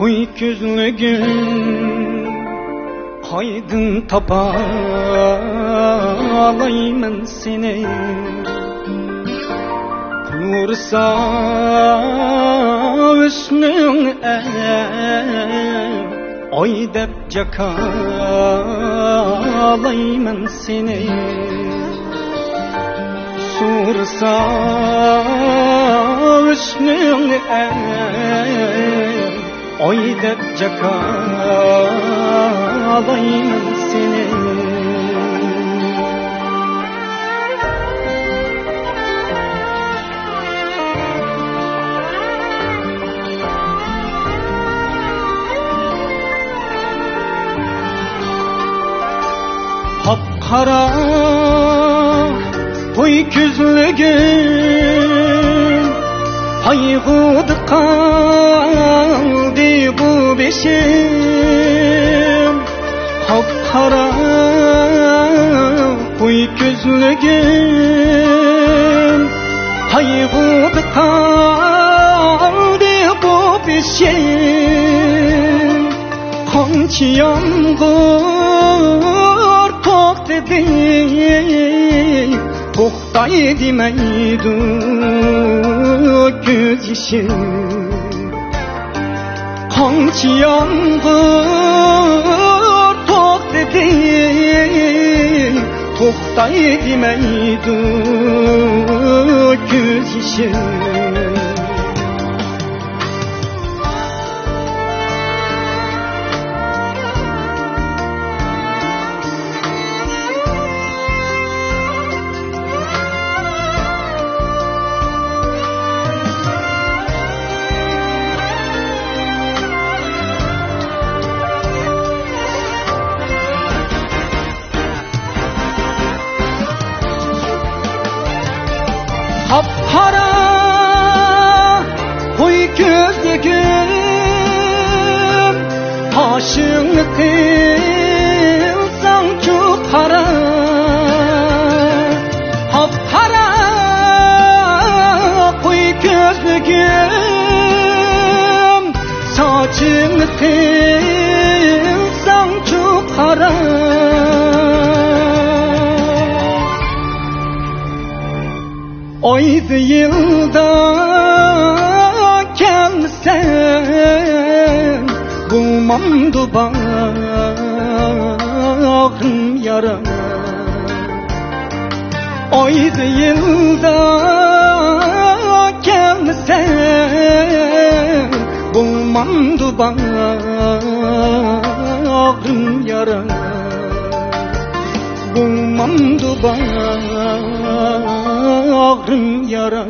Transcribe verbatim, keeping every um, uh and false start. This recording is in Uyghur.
قوي كۆزلۈكۈم، قايدىن تاپالايمەن سېنى؟ قۇرسا ھۆسنۈڭ ئەي، ئاي دەپ جاكالايمەن سېنى. سورىسا ھۆسنۈڭنى ئەي، ئاي دەپ جاكالايمەن سېنى. قاپقارا قوي كۆزلۈكۈم، قايغۇدا قالدى بۇ بېشىم. قاپقارا قوي كۆزلۈكۈم، قايغۇدا قالدى بۇ بېشىم. قانچە يامغۇر توختىدى، توختاي دېمەيدۇ كۆز يېشىم. قانچە يامغۇر توختىدى، توختاي دېمەيدۇ كۆز يېشىم. قاپقارا قوي كۆزلۈكۈم، قاشىڭنى قىلساڭچۇ قارا. قاپقارا قوي كۆزلۈكۈم، ساچىڭنى قىلساڭچۇ قارا. ئايدا يىلدا كەلمىسەڭ، بولمامدۇ باغرىم يارا؟ ئايدا يىلدا كەلمىسەڭ، بولمامدۇ باغرىم يارا؟ بولمامدۇ باغرىم يارا؟